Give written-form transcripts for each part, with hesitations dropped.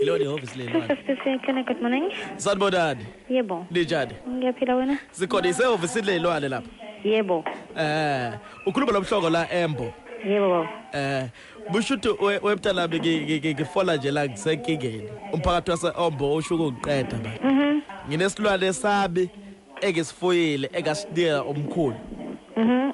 Ilona ihhovisi lelwane. 256 Clinic, good morning. Sanibonani. Yebo. Ninjani? Ngiyaphila wena? Sikhona isehhovisi lelwane lapha. Yebo. Ukhuluma nomhloko la Embo. Yebo baba. Bushuthi wemntanami ngifola nje la ngisenkingeni. Umphakathi wase Ombo usho ukuqeda ba. Nginesilwane sabi engisifuyile engasinika omkhulu.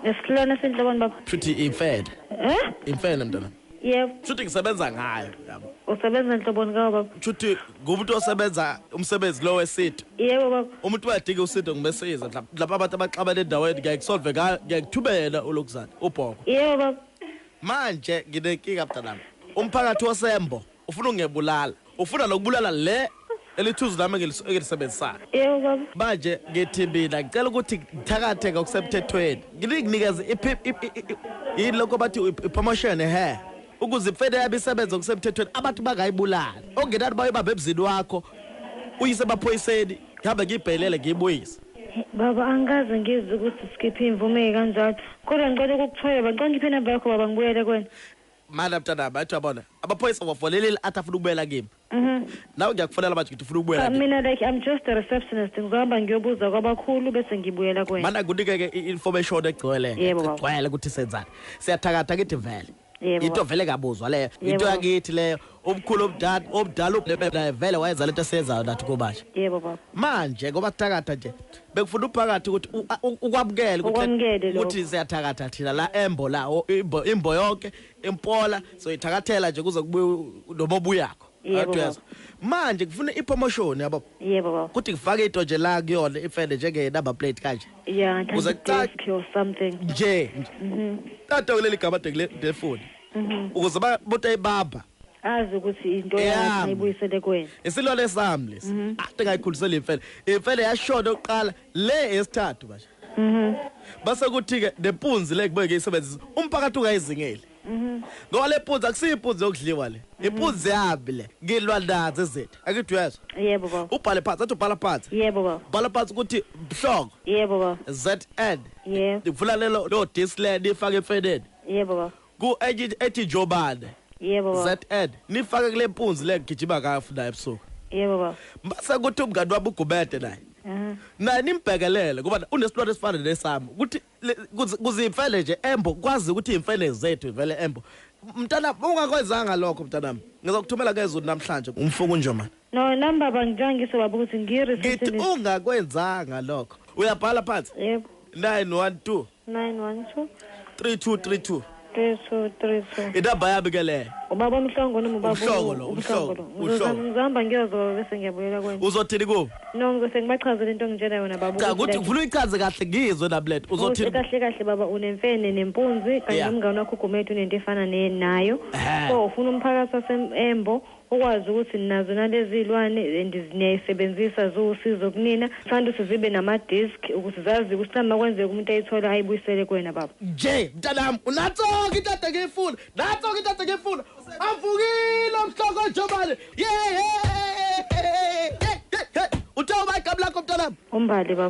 Isilwane esinhloboni baba? Futhi imfene. Eh? Imfene mntanami. Yebo. Futhi ngisebenza ngayo yabo. Usebenza nhloboni kawo baba? Futhi ngumuntu osebenza umsebenzi lo wesitho. Yebo baba. Umuntu uyadinga usizo ngimesiza lapha abantu abaxabene endaweni ngiyakusolve ngiyakuthubela ulokuzana ubhoko. Yebo baba. Manje nginenkinga mntanami. Umphakathi wasembo ufuna ungebulala. Ufuna lokubulala le elithuzu lami engilisebenzisayo. Yebo baba. Manje ngithi mina ngicela ukuthi ngithakathe ngokusemthethweni. Ngikunikeze yini lokho bathi i-promotion he. Ukuze imfene yami isebenze ngokusemthethweni abantu bangayibulali. Okungenani bayibambe emzini wakho uyise emaphoyiseni ngihambe ngiyibhelele ngiyibuyise. Baba angaze ngizwe ukuthi sikhiphe imvume kanjalo. Kodwa ngicela ukukuthola baba, ngicela ngiphe inamba yakho baba ngibuyele kuwena. Mana mntanami athi uyabona amaphoyisa wafonelile athi afuna ukubuyela kimi. Nawe ngiyakufonela manje ngithi ufuna ukubuyela kimi. Mina like I'm just a receptionist. Ngizohamba ngiyobuza kwabakhulu bese ngibuyela kuwena. Mana ngikunike-ke i-information egcwele Yebo, baba. egcwele ukuthi senzani. Siyathakatha kithi vele. Yebo, Into baba. vele ngabuzwa leyo. Yebo, Into baba. yakithi leyo. Umkhulu omdala naye vele wayenza lento esiyenzayo nathi kubasha. Yebo baba. Manje ngoba sithakatha nje bekufuna uphakathi ukuthi ukwamukele Ukwamukele lokho. ukuthi siyathakatha thina la embo la imbo yonke impola soyithakathela nje kuze kubuye noma obuyakho. Yebo, Athi uyezwa. Manje kufuna i-promotion yabo. Yebo baba. Kuthi ngifake into nje la kuyona ifele njenge number plate kanje. Yeah, Uze desk or something. Nje. Tata kuleli gama de telefoni. Ukuze babuta ayibamba. Azi ukuthi into Yami. yakhe ayibuyisele kuwena. Isilwane sami lesi. Ade ngayikhulisela imfele. Imfele yashona oqala le esithathu manje. Base kuthi ke nempunzi le kubuye ngiyisebenzise umphakathi ungayizingeli. Ngoba le mpunzi akusiyo impunzi yokudliwa le. Impunzi yami le. Ngilwa nazo izinto. Akithi uyezwa. Yebo baba. Ubhale phansi athi ubhala phansi. Yebo baba. Bhala phansi ukuthi Mhlongo Yebo baba. ZN. Yebo. Ngifuna lelo lo disc le nifake emfeneni. Yebo baba. Ku ethi Jobane Yebo baba. ZN nifake kule mpunzi le ngigijima ngayo futhi nayo ebusuku. Yebo baba. Base kuthi umngani wami uGubede naye. Naye nimbhekelele ngoba unesilwane esifana nesami ukuthi kuze imfele nje embo kwazi ukuthi imfele zethu vele embo. Mntana ungakwenzanga lokho mntanami. Ngizokuthumela kezulu namhlanje umfuku nje man. No, nami baba ngijangise baba ukuthi Ngithi ngiyi-receptionist. ungakwenzanga lokho. Uyabhala phansi Yebo. 912 912 3232. 3232. Inamba yami ke leyo. Ubaba uMhlongo noma ubaba Umhlongo lo, uMhlongo lo. Umhlongo. Ngizohamba ngiyozwa baba bese ngiyabuyela kuwena. Uzothini kubo? No, ngizose ngibachazele into engitshela yona baba. Cha ukuthi kuthi like- ngifuna uyichaze kahle ngizwe nablet. Uzothi Uzothini? kahle kahle baba unemfene nempunzi kanye Yeah. nomngane wakho uGumede unento efana nayo. Ehhe. So ufuna umphakathi wasembo ukwazi ukuthi nazo nalezi zilwane and niyayisebenzisa ziwusizo kunina. Thanda ukuthi zibe nama-disc ukuthi zazi ukuthi noma kwenzeka umuntu ayithola ayibuyisele kuwena baba. Nje mntanami unatsoka into ade ngiyifuna. Natsoka into ade ngiyifuna. Avukile umhloko Jobane. Yeah. Uthe uba igama lakho mntanami? Umbali baba.